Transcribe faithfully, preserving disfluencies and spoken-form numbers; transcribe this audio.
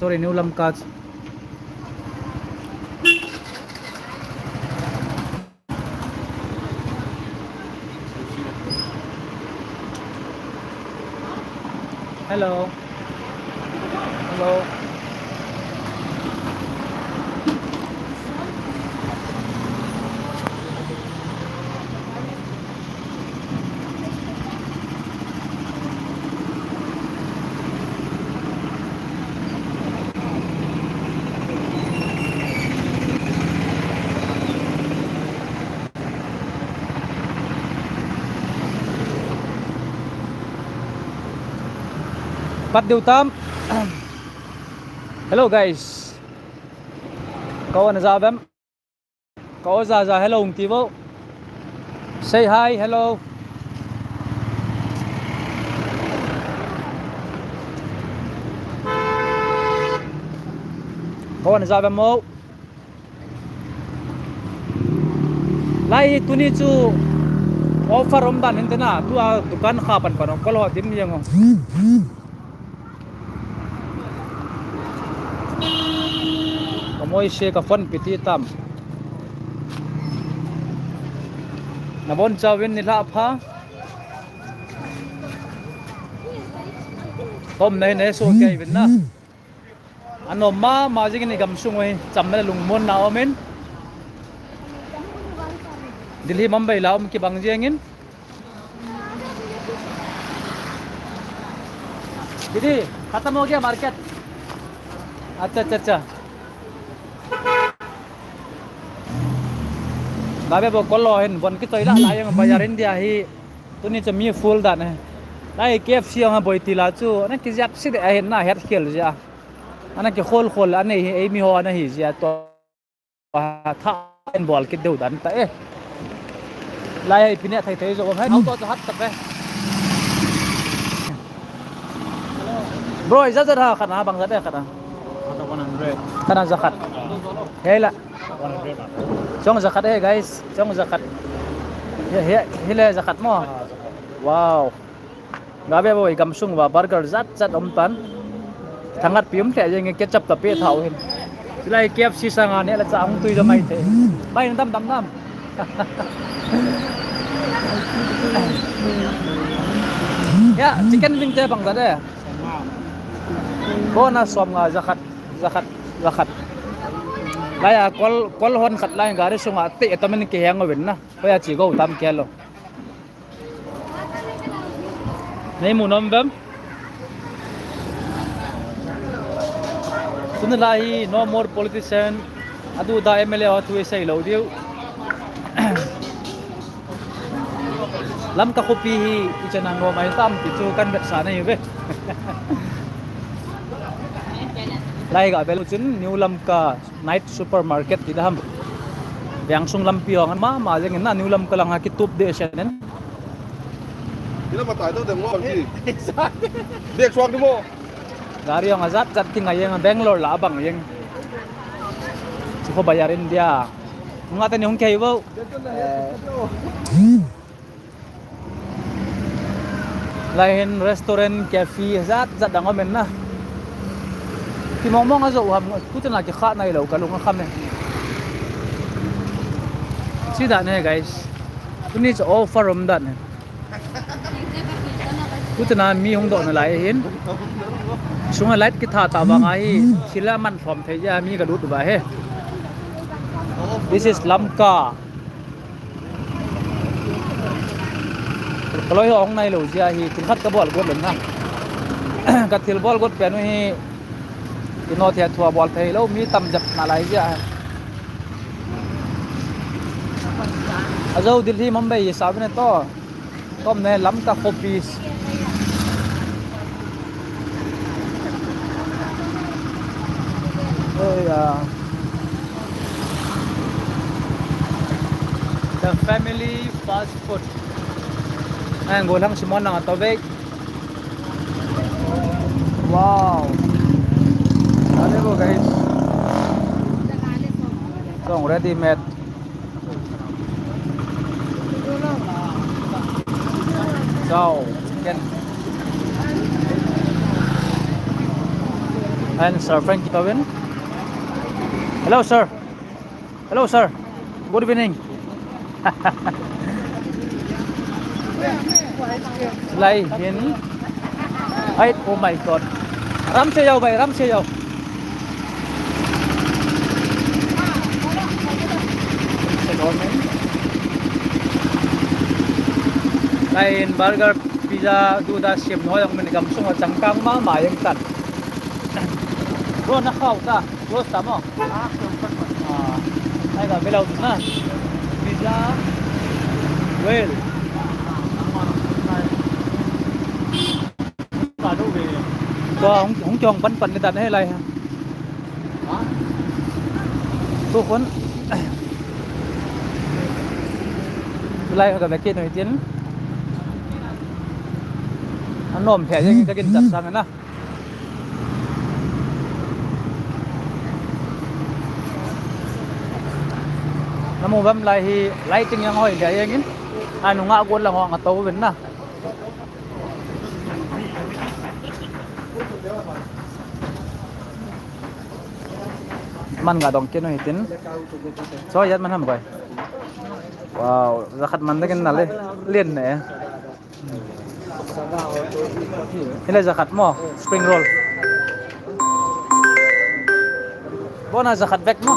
Sorry, New Lamka. Hello. Hello. Pat diu tam. Hello, guys. Kau ana ja vem? Kau ja ja hello ti vo. Say hi, hello. Kau ana ja vem mo? Lai hi tuni chu offer um dan hin te na, tua dukan kha pan pan kol ho dim jeng o. Ka moi se ka phone piti tam. Na bon chauvin ni lha pha. Tom nei nei so kei vin na. Anom mama jingin i gamsung u hi, chamna le lungmonna aumin. Delhi, Mumbai la um kibang jengin. Didi, khatam ho gaya market? Acha, acha, acha. Gabe bo kol ho hin, von kichoi la la jeng Bazar India hi. Tuni chu mi full dan e. Lai K F C jong a boi ti la chu, ana kijep si de ahin na het khel jia. Ana kikhol khol, ana hi, ei mi ho ana hi jia to. Tha in bol kit deu dan ta e. Lai hi pine thei thei jo hai. Auto chu hat ta pe. Bro, i ja ja ha khat na bang ja de khat na. Khat na one hundred. Khat na ja khat. Hei la. One hundred na. Chong ja khat e, guys. Chong ja khat. He, he, hi le ja khat mo. Ah, ja khat. Wow. Gabe bo i gamsung uva burger jat jat um tan. Thangatpi um lheh jeng, ketchup ta pe thau hin. Chulai K F C sanga neh le chah hung tui jo mai thei. Bai dam dam dam. Ya, chicken wing te bang jat e. Kona som nga ja khat, ja khat, ja khat. Lai a kol, kol hon khat lai gari sunga te atomin kiheng uvin na. Hoiya chi go tam kei lo. Nei mu nom vem? Tuni lai hi no more politician, adu da M L A ho thu i sei lou diu. Lamka khopi hi ichan a nom ahi tam ti chu kan vetsahna ahi ve. Lai ga vel chun New Lamka Night Supermarket ti da ham. Veng sung lampi hong an mama jeng in na, New Lamka lang a kitup de sen in. Ina matai to deng mo ji. Bek suak di mo. Gari hong a jat jat ti ngai jeng, Bangalore la bang jeng. Chu kho Bazar India. Nga te ni hung kei vo. Lai hin restaurant, cafe, jat jat dang um in na. Kimong mong a jo ham, tu chana kikha nai lou, ka lung a kham e. Chi dan e, guys. Tuni chu offer um dan e. Tu chana mi hung doh na lai hin. Sunga light kitha ta vang ahi. Sila man thom thei ja mi ka lut ba he. This is Lamka. Ka loi ho hung nai lou jeh a hi, thil khat ka bol got lou na. Ka thil bol got pen u hi, i no thei thua bol thei lou, mi tam jep na lai jeh a. A jo Delhi, Mumbai, i sa vin to. Tom ne Lamka khopi. Oi, ah. The family fast food. Ang golang simon lang ato, bek. Wow. Ano po, guys? Itong ready made. Chow chicken. And Sir Frankie Pavin. Hello, sir. Hello, sir. Good evening. Lai hin. Ai, oh my God. Ram se jao bhai, ram se jao. Lai hin burger, pizza, duda siam noi ang min gamsung a changkang mama jeng tan. Bro, na khao ta. Close ta mo. Ah, ai ka belau tu na. Pizza. Well. Ka du be. Tua hung, hung kiong pan pan ni ta na he lai ha. Tu khun. Lai ka be kit noi tin. Anom phe jeng ka ginchat sang na. Namu bam lai hi lighting jong hoi dia jeng in. Anunga gon lang ho nga tou vin na. Man ga dong kit u hitin. So, jat man ham koi. Wow, jakhat man ding in na le. Len ne. Hile jakhat mo, spring roll. Bona jakhat vek mo.